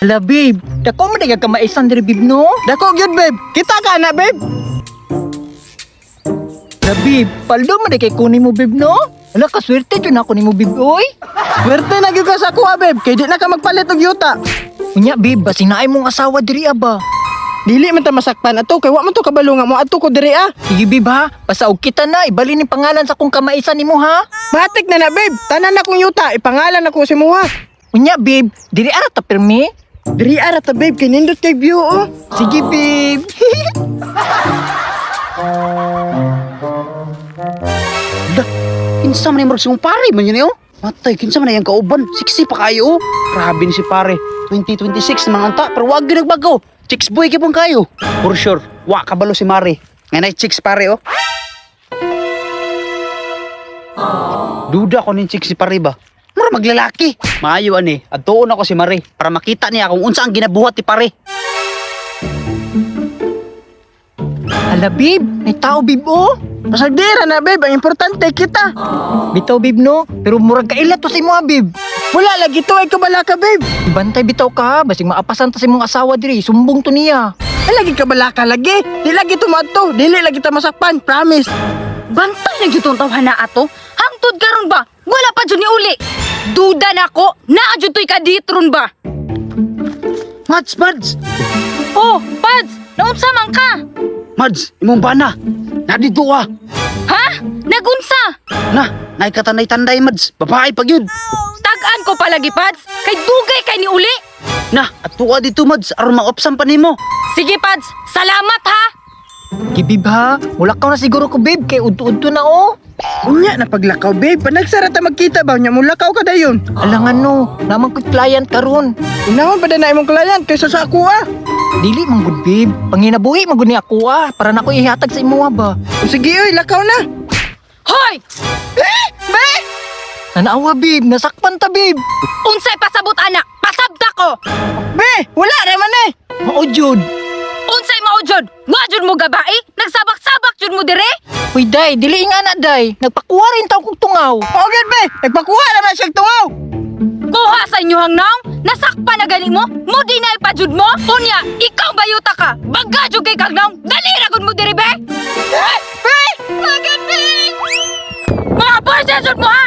Ala, babe. Dako mo daga kamaisan diri, babe, no? Dako gyud, babe. Kita ka na, babe. Ala, babe. Paldo mo kay kunin mo, babe, no? Ala, kaswerte jud ako nimo, babe, oy. Swerte na gyud ka sa kuha, babe. Kay di na ka magpalit og yuta. Unya, babe, basin naay mong asawa diri aba. Dili man ta masakpan ato kay wa man to kabalo nga mo adto ko diri ah. Sige, babe, ha? Basta og kita na, ibali ni pangalan sa kong kamaisan nimo, ha? Matik na na, babe. Tanan na kong yuta, ipangalan na ko si muha. Unya, babe, diri ara ta pirmi. Diri ara ta, babe, kay nindot kay view oh. Sige, babe. Da, kinsa man yung murag pare man yun eh, oh. Matay, kinsa man yung kauban. Sexy pa kayo, oh. Grabe ni si pare. 2026 na mga anta, pero wag yun nagbago. Chicks boy kipong kayo. For sure, wa kabalo si Mare. Ngayon ay chicks pare, oh. Duda ko ning chicks si pare ba. Mura maglalaki. Maayo ani, adtuon ako si Mare para makita niya kung unsa ang ginabuhat ni pare. Ala, babe, may tao, babe, oh. Pasagdira na, babe. Ang importante kita. Bitaw, babe, no? Pero murag kaila to sa imo, ah, babe. Wala lagi to ay kabala ka, babe. Bantay bitaw ka, ha? Basig maapasan ta sa imong asawa diri, sumbong to niya. Ay, lagi kabala ka lagi. Di lagi to moadto. Dili lagi ta masakpan, promise. Bantay na jud tong tawhana ato. Hangtod karon ba? Wala pa jud ni uli. Duda nako, naa jud toy kaditron ba? Mads, Mads! Oh, Pads, naunsa man ka? Mads, imong bana. Nadito ah. Ha? Nagunsa? Na, naikatanday-tanday, Mads. Babae pag yun. Tag-an ko palagi, Pads. Kay dugay kay ni uli. Na, at tuwa dito, Mads. Aron maopsan pa nimo. Sige, Pads. Salamat ha. Gi, babe, ha? Mulakaw na siguro ko, babe, kay udto-udto na, oh. Unya na paglakaw, babe. Panagsara ta magkita ba nya mulakaw ka dayon. Alangan, no. Naman ko'y client karon. Unahon pa na imong client kaysa sa ako ah. Dili man gud, babe. Panginabuhi man gud ni ako, ah. Para nako ihatag sa imo, ah, ba. O sige oy, lakaw na. Hoy! Nanawa, babe. Nasakpan ta, babe. Unsay pasabot ana? Pasabta ko. Be, wala ra man eh. Mao jud. Unsay mao jud? Wa jud mo gabai? Nagsabak-sabak jud mo dire? Uy, day, dili nga na, day. Nagpakuha rin taw kog tungaw. O gyud, be, nagpakuha na man siyang tungaw. Kuha sa inyohang naong, nasakpa na gani mo, mo dinay pa jud mo. Unya, ikaw bayuta ka. Bagga jud kay kag naong, dali ra gud mo diri be. Mga boysa jud mo ha.